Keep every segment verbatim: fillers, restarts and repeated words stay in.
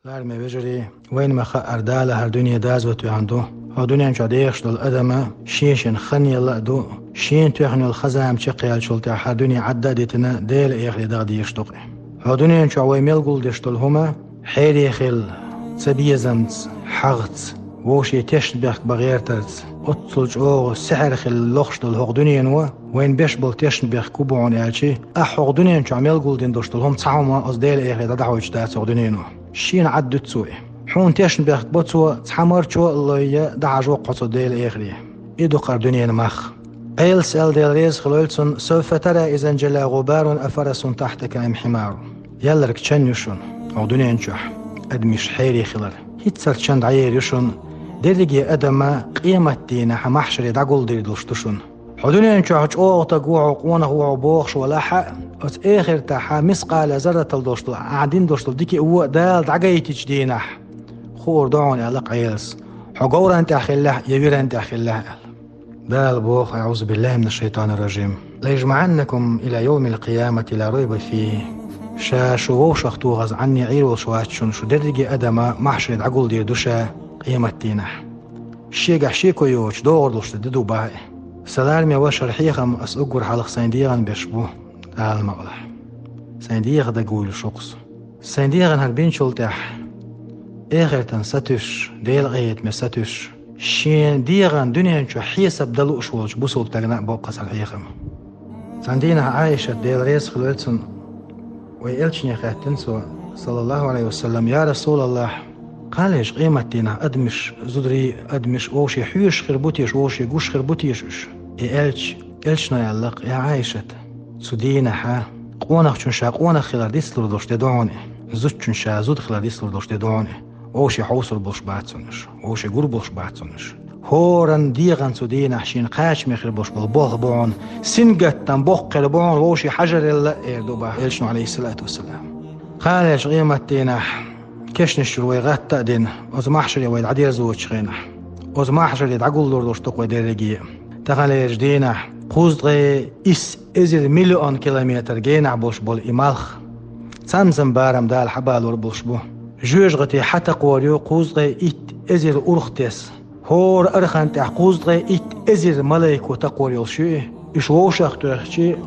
Лараме вежарий, вайна ма хаъара, Дала хӀара дуьне даза ватоьхна ду. ХӀокху дуьнен чохь дехаш долу адам шен-шен хан елла а ду, шена тоьхна йолу хан-зама чекхъяьллачул тӀаьхьа хӀара дуьне Ӏадда а дитина, Делан эхарте даха дезаш ду-кх. ХӀокху дуьнен чохь вай мел гулдеш долу хӀума хьере хилла, цабезамца, хьагӀца, вовшийн тешнабехк бан гӀертарца, оццул чӀогӀа сихьр хилла лохуш долу хӀокху дуьнено вайна беш болу тешнабехк хӀун бу хьуна аьлча, ахь хӀокху дуьнен чохь мел гулдина долуш долу хӀума цхьа хӀума оцу Делан эхарте дӀадахьуьйтуш дац хӀокху дуьнено. Шена Ӏадда дуьту цо и. Хьуна тешнабехк бо цо, цхьа марчо а лой, дӀахьажо-кх хьо цу Делан эхаре. И ду-кх хӀара дуьненан мах. Ӏелас аьлла, Дела реза хуьлийла цунна: «Савфа тара изан джала гӀубарун афарасун тахьтака ам хьимарун». Ялларг чан ю шуна хӀокху дуьнен чохь адамаш хьере хилар. ХӀинццалц чан дӀаер ю шуна дерриге адам къематдийнахь, махьшаре дӀагулдийр долуш ду шуна. Хьо дуьнен чохь чӀогӀа стаг ву хьо, къонах ву хьо бохуш валахь а, оцу эхартахь мискъала зарратал долуш долу, ахь дина долуш долу дика а, вон а Дала дӀагайтичу дийнахь хуур ду хьуна, аьлла-кх Ӏелас, хьо говран тӀехь хиллехь а, я виран тӀехь хиллехь а, аьлла. Дала боху: «АӀузу биллахӀи мина шшайтӀани рражим. Ла яжмаӀаннакум ила явмил къиямати ла райба фихӀ». Ша шу вовшахтухаза Ӏанне Ӏийр волуш вац шуна, шу дерриге адам махьшаре дӀагулдийр ду ша къематдийнахь. Шегахь шеко йоцуш, догӀур долуш де ду боху и. Сан лараме ваша, хӀара хьехам ас уггар хьалха сайн дегӀан беш бу, Дала мукъалахь. Сайн дегӀан дагавуьйлуш ву-кх со. Сайн дегӀан хӀара бинчул тӀаьхьа, эхартан сатуьйсуш, Делан къинхетаме сатуьйсуш, шен дегӀан дуьнен чу хьесап дан лууш волчу бусалба стагана а бо-кх аса хӀара хьехам. Цхьана дийнахь Ӏайшат, Дела реза хуьлийла цунна, вайн элчане хаьттина цо, саллаллахӀу ӀалайхӀи ва саллам: «Я РасулаллахӀ, кхана лечу къематдийнахь адамаш, зударий, адамаш вовшийн хьоьжуш хир бу теша, вовшийн гуш хир бу теша уьш?» И элча, элчано аьлла-кх: «Я Ӏайшат, цу дийнахь къонахчун ша къонах хилар дицлур долуш де ду хьуна и, зудчун ша зуда хилар дицлур долуш де ду хьуна и. Вовшийн хьовсур болуш бац цунна уьш, вовшийн гур болуш бац цунна уьш. ХӀоранна дегӀан цу дийнахь шена кхачаме хир болуш болу болх бу хьуна, сингаттам боккха хир бу хьуна вовшийн хьажаралла», — эр ду боху элчано, ӀалайхӀиссалату вассалам. Кхана лечу къематдийнахь кешнаш чуьра вай гӀатта а дина, оцу махьшаре вай дӀадерзочу хенахь, оцу махьшаре дӀагуллур долуш ду-кх вай дерриге. Таханлерчу дийнахь кхузткъе исс эзар миллион километр генахь болуш болу и малх цамзам барам Дала хьабалор болуш бу. Жоьжахати хьатакхор ю кхузткъе итт эзар урх тесна. ХӀора архан тӀехь кхузткъе итт эзар малайко такхор йолуш ю и. Уьш вовшахтоьхча,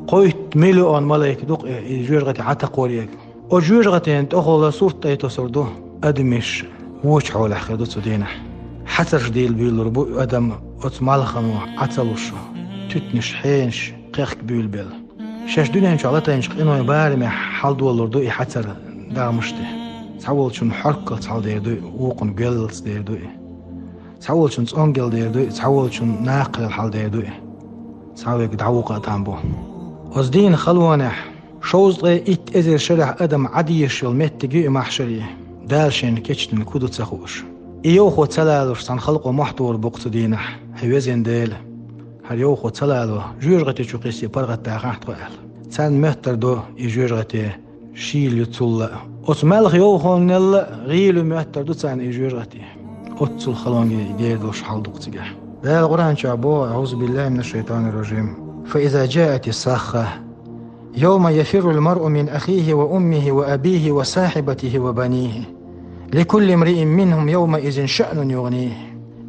кхойтта миллион малайк ду-кх и жоьжахати хьатакхориг. Оцу жоьжахатина тӀехула сурт тӀе тосур ду, адамаш вочу хьолехь хир ду цу дийнахь. Хьацарш дийла буьйлалур бу адам оцу малхано Ӏа ца луш, туьтанаш, хьенаш кхехка буьйлабелла. Шаьш дуьнен чохь латайначу къинойн барамехь хьалдолалур ду и хьацар дагӀмаш тӀе. Цхьаволчун хьорккалц хьалдер ду и, вукхун гоьллалц дер ду и. Цхьаволчун цӀонгел дер ду и, цхьаволчун накхалел хьалдер ду и. Цхьаверг дӀавукъа а там бу. Оцу дийнан халонехь, шовзткъе итт эзар шарахь адам Ӏадийша йолу меттиг ю и махьшаре, Дала шена кечдина ку ду ца хууш. И йовхо ца лалуш цхьана халкъо мохь тухур бу-кх цу дийнахь: «ХӀай везан Дела, хӀара йовхо ца лало, жоьжахати чу кхиссий паргӀатдахахьа тхо», — аьлла. Царна моьттур ду и жоьжахати шийла ю цул а. Оцу маьлхан йовхонал а гӀийла ю моьттур ду царна и жоьжахати. Оццул халонге гер долуш хьал ду-кх цигахь. Дала Къуръан чохь боху: «АӀузу биллахӀи мина шшайтӀани рражим. Фа иза джаати ссахха. Йовма яфиррул маръу мин ахихӀи ва уммихӀи ва абихӀи ва сахьибатихӀи ва банихӀи. Ликулли мриин минхӀум йовмаизин шаънун югӀнихӀ».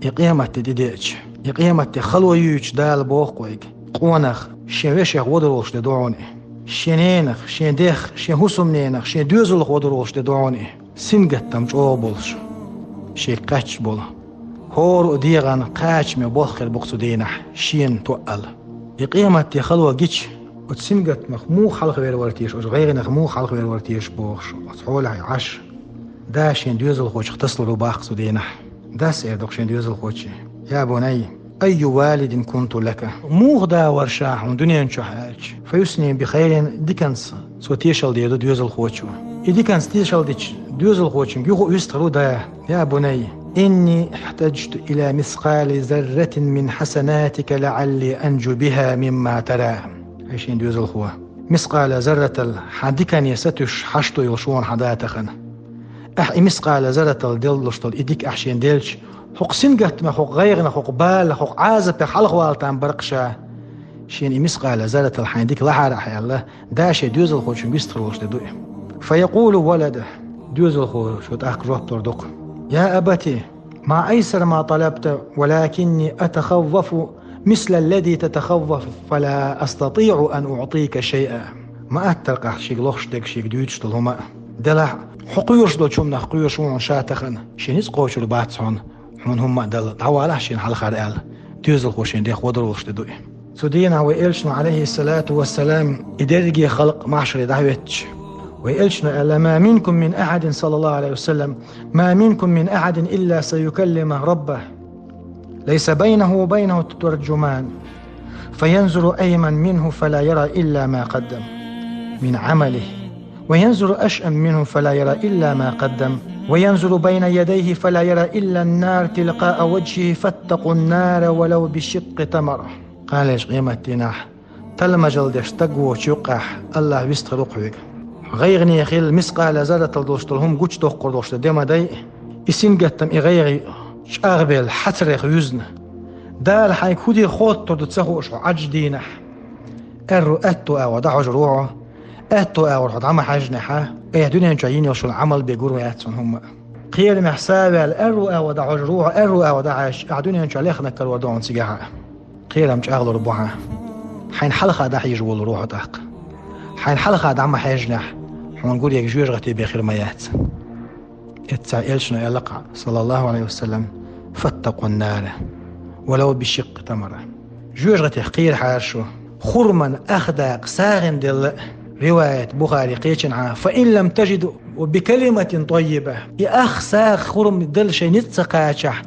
И къематде тӀедеача, и къематде хало юьйцуш Дала боху-кх вайга: къонах шен вешех водур волуш де ду хьуна и. Шен ненах, шен дех, шен хӀусамненах, шен доьзалх водур волуш де ду хьуна и. Сингаттам чӀогӀа болуш, шега кхаьчча болу. ХӀора а дегӀан кхачаме болх хир бу-кх цу дийнахь, шена тоъал. И къематде хало гича, оцу сингаттамах муха хьалхавер вара теша, оцу гӀайгӀанах муха хьалхавер вара теша бохуш, оцу хьолехь Ӏаш, да шен доьзалхочух тасалур ву боху-кх цу дийнахь. Дас эр ду-кх шен доьзалхочуьнга: «Я бунайя, айю валидин кунту лака». Муха да вара ша хьуна дуьнен чохь аьлча, фа юсни би хайрин, диканца цо тешалла дер ду доьзалхочо. И диканца тешалла дича, доьзалхочуьнга юха а вистхир ву да: «Я бунайя, инни ихьтаджту ила мискъали зарратин мин хьасанатика лаӀалли анджу бихӀа мимма тара». Ай шен доьзалхо, мискъала зарратал хьан дикане сатуьйсуш хьашто йолуш ву хьан да тахана. Ахь и мискъала зарратал деллалуш долу и дика ахь шена делча, хӀокху сингаттамах, хӀокху гӀайгӀанах, хӀокху балех, хӀокху Ӏазапех хьалхавала там бара-кх ша. Шена и мискъала зарратал хьайн дика лахьара ахь аьлла, да шен доьзалхочуьнга вистхир волуш де ду и. Фа якъулу валадухӀ: Доьзалхо шо тӀаккха жоп лур ду-кх: «يا أبت، ما أيسر ما طلبت، ولكني أتخوف مثل الذي تتخوف، فلا أستطيع أن أعطيك شيئا». Ма аттара-кх ахь шийга лохуш дерг шийга дуьйцуш долу хӀума а. Делахь, хьо кхоьруш долчу хӀуманах кхоьруш ву хьуна ша тахана, шен ницкъ кхочур бац хьуна, хьуна хӀумма а дала, дӀавалахь шена хьалхара аьлла, доьзалхо шен дегӀ хьодур волуш де ду и. Цу дийнахь вай элчано, Ӏалайхиссалату вассалам, и дерриге халкъ махьшаре дӀахӀоьттича, вай элчано аьлла: «ما منكم من أحد», صلى الله عليه وسلم، «ما منكم من أحد إلا سيكلمه ربه، ليس بينه وبينه ترجمان، فينظر أيمن منه فلا يرى إلا ما قدم من عمله، وينظر أشأم منه فلا يرى إلا ما قدم، وينظر بين يديه فلا يرى إلا النار تلقاء وجهه، فاتقوا النار ولو بشق تمرة». Кхана лечу къематдийнахь талмажалла деш стаг воцучу юккъехь АллахӀ вистхир ву-кх хьоьга. ГӀайгӀане хилла мискъала зарратал долуш долу хӀума гучудоккхур долуш дан де ма дай, и сингаттам, и гӀайгӀа чӀагӀбелла, хьацарех вуьзна. Дала хьайга хӀун дийр хоттур ду ца хууш хьо Ӏаж дийнахь. Аьрру аьтту агӀор дӀахьожур ву хьо, аьтту агӀор хьо дӀа ма хьаьжнехь, айхьа дуьнен чохь йина йолуш йолу Ӏамал бен гур вац хьуна хӀумма а. Кхерамехь са а ваьлла, аьрру агӀор дӀахьожур ву хьо, аьрру агӀор дӀахьаьжча, ахьа дуьнен чохь лехнарг карор ду хьуна цигахь а. Кхерам чӀагӀлур бу хьан. Хьайна хьалха дӀахьийжа волур ву хьо тӀаккха. Хьайна хьалха дӀа ма хьаьжнехь, хьуна гург жоьжахате бен хир ма яц. Эццахь элчано аьлла-кх, саллаллаху Ӏалайхи ва саллам: «فاتقوا النار ولو بشق تمرة». Жоьжахатех кхерахьара шу. Хурман ах дакъа сагӀина делла а, риваят Бухари кхечанхьа: «فإن لم تجدوا فبكلمة طيبة». И ах сагӀа хурма делла шайн ницкъ ца кхачахь,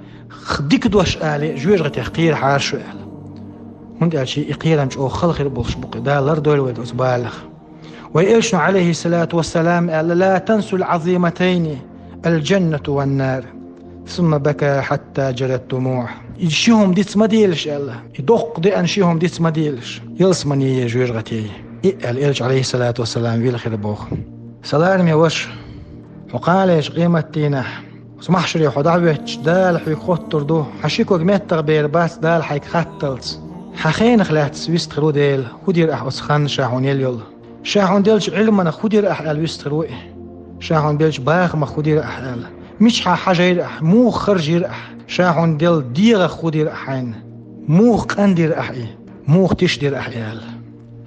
дика дош алий, жоьжахатех кхерахьара шу аьлла. ХӀунда аьлча и кхерам чӀогӀа хала хир болуш бу-кх, Дала лардойла вай оцу баланах. Вай элчано, Ӏалайхиссалату вассалам, аьлла: «لا تنسوا العظيمتين الجنة والنار». ثم بكى حتى جرت دموعه. И ши хӀума диц ма делаш аьлла. И доккха деана ши хӀума диц ма делаш. Ялсамане, жоьжахате. И аьлла элча, Ӏалайхиссалату вассалам, вилхира боху. Сан лараме ваша, хьо кхана лечу къематдийнахь, оцу махьшаре хьо дӀахӀоьттича, Дала хьоьга хоттур ду, хьан ши ког меттах бер бац Дала хьайга хатталц. Хьан хенах лаьцна вистхир ву Дела, хӀун дира ахьа оцу ханна ша хьуна елла йолу? Ша хьуна деллачу Ӏилманах хӀун дира ахьа аьлла вистхир ву и. Ша хьуна беллачу бахамах хӀун дира ахьа аьлла. Мичахьа хьажийра ахьа, муха харжийра ахьа. Ша хьуна делла дегӀах хӀун дира ахьа хьайна. Муха къан дира ахьа и, муха тиша дира ахьа и аьлла.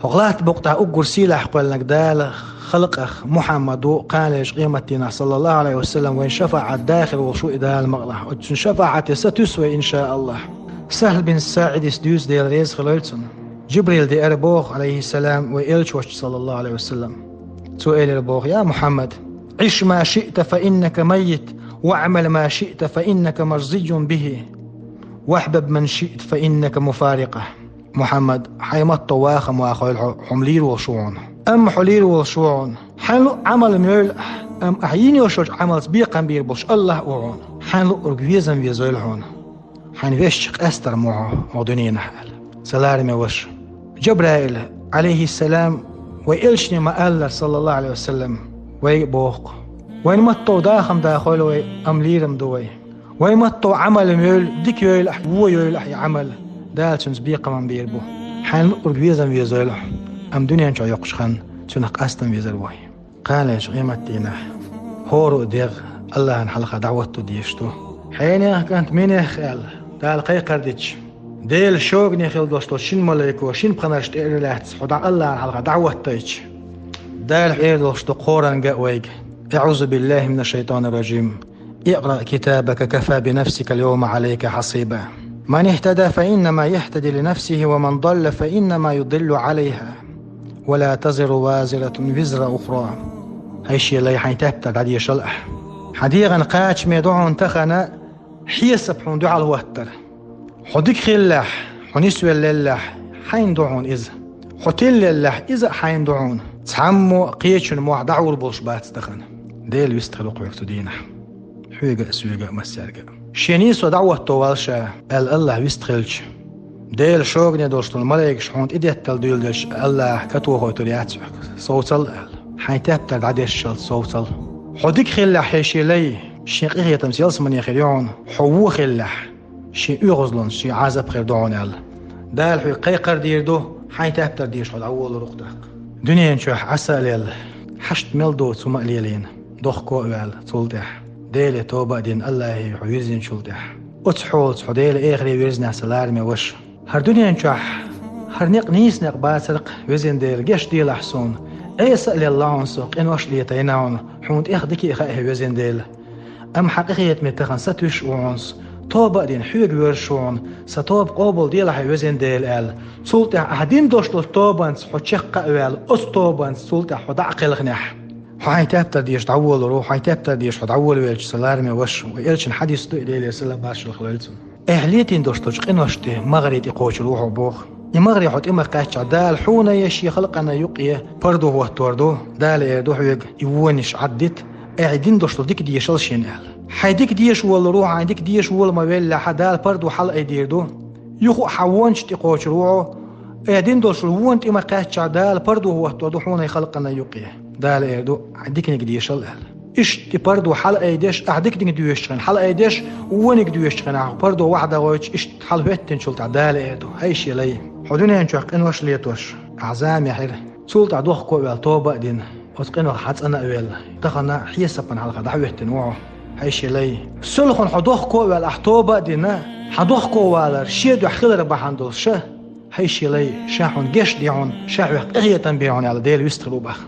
ХӀокху латта букъ тӀехь уггар сийлахь кхоьллинарг Дала халкъах Мухьаммад ву, кхана лечу къематдийнахь, саллаллаху Ӏалайхи ва саллам, вайн шафаӀат дахар волуш ву и Дала мукъалахь. Оцу цуьнан шафаӀате сатуьйсу вай, иншааллахь. Сахьл бин СаӀидис дуьйцу, Дела реза хуьлийла цунна. Джибрил деара боху, Ӏалайхиссалам, вай элча волчу, саллаллаху Ӏалайхи ва саллам. Цо элира боху: «Я Мухьаммад, عش ما شئت فإنك ميت، واعمل ما شئت فإنك مجزي به، واحبب من شئت فإنك مفارقه». Мухьаммад, хьайн ма-тто вахам вахийла хьо, хьо-м лийр волуш ву хьуна. Амма хьо лийр волуш ву хьуна. Хьайн луъу Ӏамал ма йойла ахьа, амма ахьа йина йолуш йолчу Ӏамалца бекхам бийр болуш АллахӀ ву хьуна. Хьайн луъург везам везийла хьуна. Хьайн везачух къаьстар ма ву хьо хӀокху дуьненахь аьлла. Сан лараме ваша, Джабраил, Ӏалайхиссалам, вай элчане ма-аллара, саллаллаху Ӏалайхи ва саллам, вайга а боху-кх. Вайна ма-тто вахам вахийла вай, амма лийр-м ду вай. Вайна ма-тто Ӏамал-м йойла, дика йойла ахьа, вон йойла ахьа и Ӏамал, Дала цуьнца бекхам-м бийр бу. Хьайн луъург везам везийла хьо, амма дуьнен чохь йоккхучу ханна цуьнах къастам везар ву хьо. Кхана лечу къематдийнахь хӀора а дегӀ АллахӀана хьалха дӀахӀотто дезаш ду. Хьенех кӀант, минех аьлла, Дала кхайкхар дича, Делан шогане хилла долуш долчу шина малайко шина пхьарш тӀе а лаьцна, хьо дӀа АллахӀана хьалха дӀахӀоттийча, Дала эр долуш ду Къуръан ган вайга: «أعوذ بالله من الشيطان الرجيم. اقرأ كتابك كفى بنفسك اليوم عليك حسيبا. من اهتدى فإنما يهتدي لنفسه ومن ضل فإنما يضل عليها. ولا تزر وازرة وزر أخرى». Хьай шен лай, хьайн тептар дӀадешал ахьа. Хьан дегӀан кхачаме ду хьуна тахана хьесап хьуна дуьхьал хӀоттар. Хьо дика хиллехь, хьо нисвеллехь, хьайна ду хьуна иза. Хьо тиллеллехь, иза а хьайна ду хьуна. Цхьаммо а кхечун мохь дӀахьур болуш бац тахана. Дела вистхир ву-кх хьоьга цу дийнахь. Хьоьга а, соьга а, массаьрга а. Шен нийсо дӀахӀотто валла ша, аьлла АллахӀ вистхилча, Делан шогане долуш долу малайкаш хьуна тӀедеттал дуьйладелча, АллахӀа катохуьйтур яц хьоьга, совцал аьлла. Хьайн тептар дӀадешшалц совцал. Хьо дика хиллехь, хьай шен лай, шен къинхетамца ялсамане хир ю хьуна, хьо вон хиллехь, шен оьгӀазлонца шен Ӏазап хир ду хьуна аьлла. Дала хьоьга кхайкхар дийр ду, хьайн тептар дийша хьо дӀаволалур ву-кх тӀаккха. Дуьнен чохь Ӏаса а лелла, хьашт мел доцу хӀума а лелийна, дохко а ваьлла цул тӀехьа, Деле тоба а дина, Аллахье хьо вирзинчул тӀехьа. Оцу хьолаца хьо Делан эхаре вирзинехь, сан лараме ваша. ХӀара дуьнен чохь хӀара некъ нийса некъ бацара-кх, везан Дела, гечделахь суна. Ӏеса а лелла хьуна со, къинош а летийна хьуна, хьуна тӀех дика а хаьа, везан Дела. Амма хьан къинхетаме тахана сатуьйсуш а ву хьуна со, тоба а дина, хьоьга воьрзуш ву хьуна, сан тоба къобалделахь, везан Дела, аьлла. Цул тӀехьа ахь дина долуш долчу тобанца хьо чекх а ваьлла, оцу тобанца цул тӀехьа хьо дӀа а кхелхинехь, хьо хьайн тептар дезаш дӀаволалур ву, хьайн тептар дезаш хьо дӀаволавелча, сан лараме ваша, вай элчан хьадис ду и, Делера салам-маршалла хуьлда цунна. Ахь летийна долуш долчу къиношна тӀе магӀаре тӀекхочур ву хьо боху. И магӀаре хьо тӀе ма кхаьччахь, Дала хьуна а, шен халкъана а юкъе пардо хӀоттор ду, Дала эр ду хьоьга, и вонаш Ӏаддита, ахь дина долуш долу дика дешал шена аьлла. Хьайн дика деша волалур ву, хьайн дика деша вола ма веллехь, Дала пардо хьалаайдийр ду. Юха а хьан вонаш тӀекхочур ву хьо, ахь дина долуш вон тӀе ма кхаьччахь, Дала пардо хӀоттор ду хьуна а, халкъана а юкъе. Дала эр ду, хьайн диканиг дешал аьлла. Иштта и пардо хьалаайдеш, ахь диканиг доьшучу хенахь хьалаайдеш, вониг доьшучу хенахь пардо вахьа дӀагӀойтуш, иштта хьалахӀоьттинчул тӀехьа Дала эр ду: хӀай шен лай, хьо дуьнен чохь къинош летош, ахь зама яьхьира. Цул тӀехьа дохко а ваьлла, тоба а дина, оцу къинойх хьан цӀана а велла, тахана хьесапана хьалха дӀахӀоьттина ву хьо, хӀай шен лай. Селхана хьо дохко а ваьлла, ахь тоба а дина, хьан дохко валар шен дуьхьа хилар бахьана долуш, ша, хӀай шен лай, ша хьуна геч де хьуна, ша хьох къинхетам бе хьуна аьлла, Дела вистхир ву боху.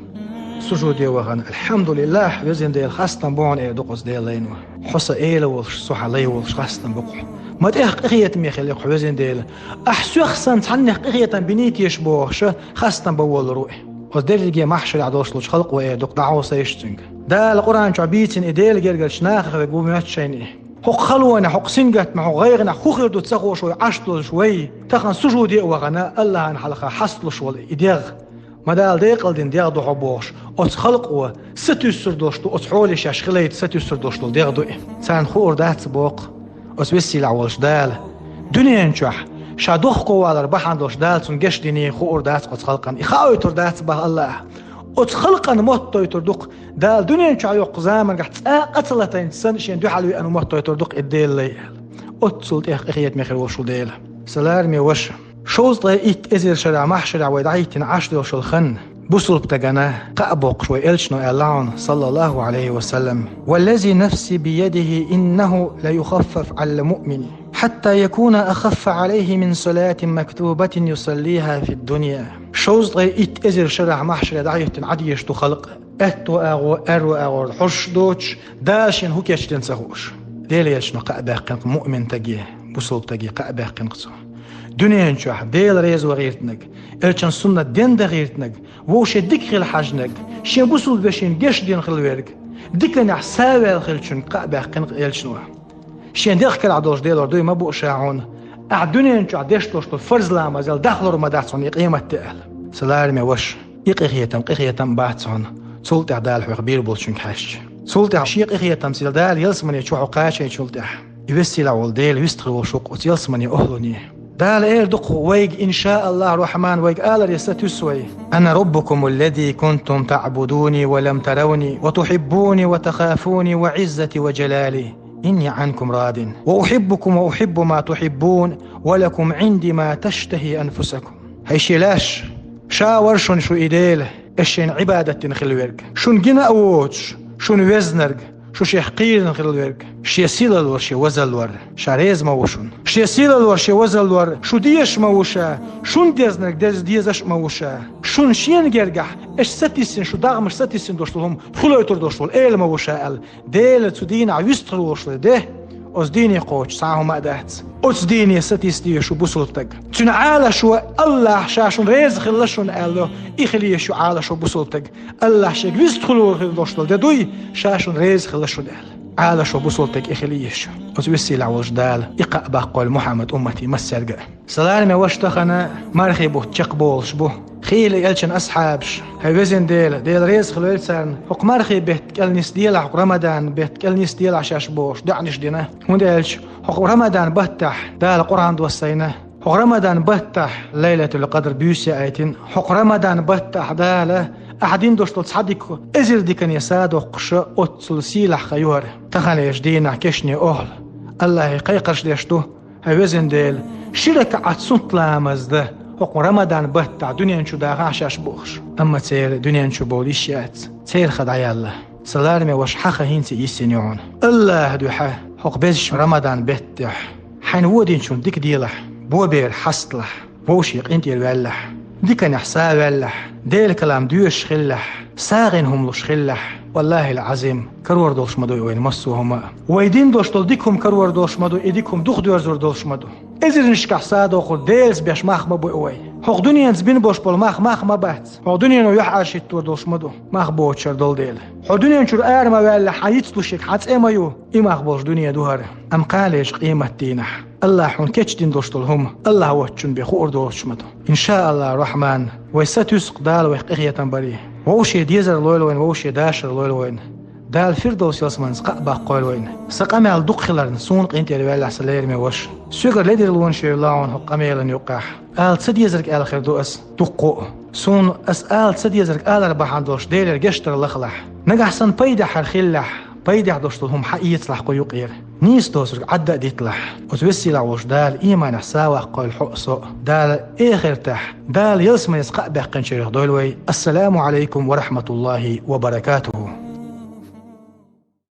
Сужуде вахана, «Алхьамдулиллахь, везан Дела, хастам бу хьуна», эр ду-кх оцу Делан лайно. Хьо сан эла волуш, со хьан лай волуш хастам бу-кх хьуна. Ма тӀех къинхетаме хили-кх хьо, везан Дела. Ахь соьх санна цхьаннех къинхетам биний теша бохуш, хастам бан волалур ву и. Оцу дерриге махьшарехь долуш долчу халкъо эр ду-кх, дӀахьовсийша цуьнга. Дала Къуръан чохь бийцина и Делан гергарчу нахах верг ву моьтту шайна и. ХӀокху халонехь, хӀокху сингаттамехь, хӀокху гӀайгӀанехь хӀун хир ду ца хууш вай, Ӏаш долуш вай, тахана сужуде а вахана, Аллахьана хьалха хьасталуш волу и дегӀ, ма Дала декъал дина дегӀ ду хьо бохуш, оцу халкъо сатуьйсур долуш ду, оцу хьоле шаьш хилийта сатуьйсур долуш долу дегӀ ду и. Царна хуур дац боху оцу веза-сийлахь волчу Дала. Дуьнен чохь ша дохко валар бахьана долуш Дала цунна геч диний хуур дац оцу халкъана. И хаойтур дац боху Аллахьа. Оцу халкъана моттуьйтур ду-кх, Дала дуьнен чохь йоккху заманахь цкъа а ца латийначу санна шена дуьхьал веана моттуьйтур ду-кх и Делан лай аьлла. Оццул тӀех къинхетаме хир волуш ву Дела. Сан лараме ваша, шовзткъе итт эзар шарахь махьшарехь вай дӀахӀиттина Ӏаш долуш йолу хан, бусулба стагана кхаъ боккхуш вай элчано аьлла хьуна, саллаллаху Ӏалайхи ва саллам: «Валлази нафси биядихи, иннаху ла юхаффаф Ӏалал муъмини, хьатта якуна ахаффа Ӏалайхи мин салатин мактубатин юсаллиха фид дунья». Шовзткъе итт эзар шарахь махьшаре дӀахӀиттина Ӏадъеш ду халкъ, аьтту агӀор, аьрру агӀор хьожуш доцуш, Дала шена хӀун кечдина ца хууш. Делан элчано кхаъ баьккхина-кх муъмин стаге, бусулба стаге кхаъ баьккхина-кх цо. Дуьнен чохь Дела реза ван гӀиртинарг, элчан суннат ден дан гӀиртинарг, вовшийн дика хила хьаьжнарг, шен бусулба вешина геч дина хила верг, диканехь саваьлла хиллачуьнга кхаъ баьккхина-кх элчано. Шен дегӀ карахь долуш Делора дуй ма бу ша хьуна, ахь дуьнен чохь деш долуш долу фарз ламазал дахлур ма дац хьуна и къематде аьлла. Сан лараме ваша, и къинхетам къинхетам а бац хьуна, цул тӀаьхьа Дала хьох бийр болчуьнга хьаьжча. Цул тӀаьхьа шен къинхетамцал Дала ялсамане чу хьо кхачийначул тӀаьхьа, и веза-сийлахь волу Дела вистхир волуш ву-кх оцу ялсамане охӀлуне. Дала эр ду-кх вайга, иншааллахь рахьман, вайга аларе сатуьйсу вай: «Ана раббукумул лази кунтум таъбудуни ва лам таравни, ва тухиббуни ва тахафуни ва Ӏиззати ва жалали. Инни Ӏанкум радин. Ва ухиббукум ва ухиббу ма тухиббун, ва лакум Ӏинди ма таштахи анфусакум». ХӀай шен лайш, ша вара шуна шу и Дела, аш шена Ӏибадат дина хила верг, шуна гина а воцуш, шуна везнарг, шу шех кхийрина хила верг, шен сийлаллора, шен возаллора, ша реза ма ву шуна. Шен сийлаллора, шен возаллора, шу дезаш ма ву ша, шуна дезнарг дез-, дезаш а ма ву ша. Шуна шена гергахь, аш сатиссина, шу догӀмаш сатиссина долуш долу хӀума хуьлуьйтур долуш волу эла ма ву ша аьлла, Дела цу дийнахь вистхир волуш вай де, оцу дийне кхочуш цхьа а хӀума а дац. Оцу дийне сатийса деза шу бусулба стаг. Цуьнан Ӏалашо Аллахь ша шуна реза хилла шуна аьлла, и хила еза шу Ӏалашо бусулба стаг. Аллахь шега вистхир волуш хир долуш долу де дуй, ша шуна реза хилла шуна аьлла. Ӏалашо бусулба стаг и хила еза шу. Оцу веза-сийлахь волчу Дала и кхаъ баккхийла Мухьаммад умматан массаьрга а. Сан лараме ваша, тахана мархий бутт чекхболуш бу. Хийла элчан асхьабаш: «ХӀай везан Дела, Дела реза хилла велла царна, хӀокху мархий бетта кӀел нисделахь, хӀокху Рамадан бетта кӀел нисделахь шаьш», — бохуш, доӀанаш дина. ХӀунда аьлча хӀокху Рамадан баттахь Дала Къуръан доссийна, хӀокху Рамадан баттахь Лайлатул-Къадр буьйса яийтина, хӀокху Рамадан баттахь Дала ахь дина долуш долу цхьа дика эзар дикане садоккхуш, оццул сийлахь хан ю хӀара. Таханлерчу дийнахь кешнийн охӀла Аллахье кхайкхарш деш ду: «ХӀай везан Дела, ши ракаӀат суннат ламаз дан хӀокху Рамадан баттахь дуьнен чу дахахь шаьш», — бохуш. Амма церан дуьнен чу бовла йиш яц, церан хан дӀаяьлла. Сан лараме ваша, хьаха хӀинца йиссина ю хьуна. АллахӀа дуьхьа, хӀокху безачу Рамадан беттехь хьайна вон динчунна дика делахь, бобер хьасталахь, вовшийн къинтӀера ваьллахь, диканехь са а ваьллахь, Делан калам доьшуш хилалахь, сагӀина хӀума луш хилалахь. ВаллахӀил-Ӏазим, карор долуш ма ду и вайна массо а хӀума а. Вай дина долуш долу дика хӀума карор долуш ма ду, и дика хӀума духадоьрзур долуш ма ду. Эзарнашкахь са доккхур Делаца беш мах ма бу и вай. ХӀокху дуьненца бина болуш болу мах мах ма бац. ХӀокху дуьнено юьхьӀаьржа хӀиттор долуш ма ду, мах боцучара долу дела. ХӀокху дуьнен чуьра ара ма ваьллахь, хьан йиц лушъерг хьан цӀе ма ю, и мах болуш дуьне ду хӀара. Амма кхана лечу къематдийнахь АллахӀа хьуна кечдина долуш долу хӀума АллахӀ воцчунна бен хуур доцуш ма ду. ИншааллахӀ, Рахьман, вай сатуьйсу-кх Дала вайх къинхетам баре. Вовшийн дезар лойла вайна, вовшийн дашар лойла вайна. Дала Фирдовс ялсаманица кхаъ баккхойла вайна. Сан къамел дукха хиларна, суна къинтӀера ваьллахь, сан лераме ваша. Соьгара ледарлонаш йойла хьуна хӀокху къамелан юккъехь. Ала ца дезарг аьлла хир ду ас дуккха а. Суна ас ала ца дезарг алар бахьана долуш Делера гечдар лахалахь. Нагахь санна пайдехь хӀара хилалахь, пайдехь долуш долу хӀума хьаэцалахь кху юкъера. Нийса доцург Ӏадда а диталахь. Оцу везачу Сийлахь волчу Дала ийманехь са ваккхойла хьо а, со а. Дала эхартахь, Дала ялсаманица кхаъ баьккхинчарах дойла вай. Ассаламу Ӏалайкум ва рахьматуллахӀи ва баракатухӀу.